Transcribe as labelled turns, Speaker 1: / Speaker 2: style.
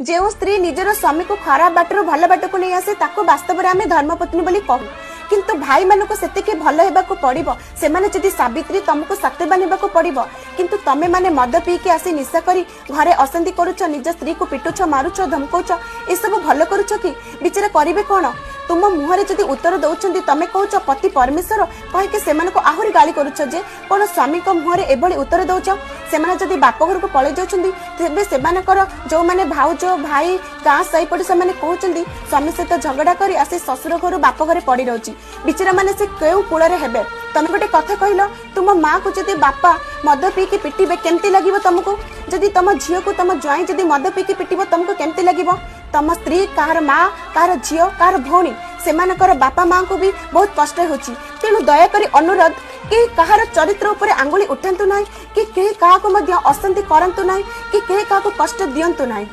Speaker 1: ଯେଉଁ ସ୍ତ୍ରୀ ନିଜର ସ୍ୱାମୀକୁ ଖରାପ ବାଟରୁ ଭଲ ବାଟକୁ ନେଇ ଆସେ, ତାକୁ ବାସ୍ତବରେ ଆମେ ଧର୍ମପତ୍ନୀ ବୋଲି କହୁ। କିନ୍ତୁ ଭାଇମାନଙ୍କୁ ସେତିକି ଭଲ ହେବାକୁ ପଡିବ। ସେମାନେ ଯଦି ସାବିତ୍ରୀ, ତମକୁ ସତ୍ୟବାନ ହେବାକୁ ପଡିବ। କିନ୍ତୁ ତମେ ମାନେ ମଦ ପିଇକି ଆସି ନିଶା କରି ଘରେ ଅଶାନ୍ତି କରୁଛ, ନିଜ ସ୍ତ୍ରୀକୁ ପିଟୁଛ, ମାରୁଛ, ଧମକଉଛ, ଏସବୁ ଭଲ କରୁଛ କି? ବିଚାର କରିବେ କଣ? ତୁମ ମୁହଁରେ ଯଦି ଉତ୍ତର ଦଉଛନ୍ତି, ତମେ କହୁଛ ପତି ପରମେଶ୍ୱର କହିକି ସେମାନଙ୍କୁ ଆହୁରି ଗାଳି କରୁଛ ଯେ କଣ ସ୍ୱାମୀଙ୍କ ମୁହଁରେ ଏଭଳି ଉତ୍ତର ଦଉଛ? ସେମାନେ ଯଦି ବାପ ଘରକୁ ପଳେଇ ଯାଉଛନ୍ତି, ତେବେ ସେମାନଙ୍କର ଯୋଉମାନେ ଭାଉଜ, ଭାଇ, ଗାଁ ସାହି ପଡ଼ିଶା ମାନେ କହୁଛନ୍ତି, ସ୍ୱାମୀ ସହିତ ଝଗଡ଼ା କରି ଆସି ଶ୍ୱଶୁର ଘରୁ ବାପ ଘରେ ପଡି ରହୁଛି। ବିଚାରା ମାନେ ସେ କେଉଁ କୂଳରେ ହେବେ? ତମେ ଗୋଟେ କଥା କହିଲ, ତୁମ ମାକୁ ଯଦି ବାପା ମଦ ପିଇକି ପିଟିବେ, କେମିତି ଲାଗିବ ତମକୁ? ଯଦି ତମ ଝିଅକୁ ତମ ଜ୍ୱାଇଁ ଯଦି ମଦ ପିଇକି ପିଟିବ, ତମକୁ କେମିତି ଲାଗିବ? ତମ ସ୍ତ୍ରୀ କାହାର ମା, କାହାର ଝିଅ, କାହାର ଭଉଣୀ, ସେମାନଙ୍କର ବାପା ମାଙ୍କୁ ବି ବହୁତ କଷ୍ଟ ହେଉଛି। ତେଣୁ ଦୟାକରି ଅନୁରୋଧ କି କାହାର ଚରିତ୍ର ଉପରେ ଆଙ୍ଗୁଳି ଉଠାନ୍ତୁ ନାହିଁ, କି କେହି କାହାକୁ ମଧ୍ୟ ଅଶାନ୍ତି କରନ୍ତୁ ନାହିଁ, କି କେହି କାହାକୁ କଷ୍ଟ ଦିଅନ୍ତୁ ନାହିଁ।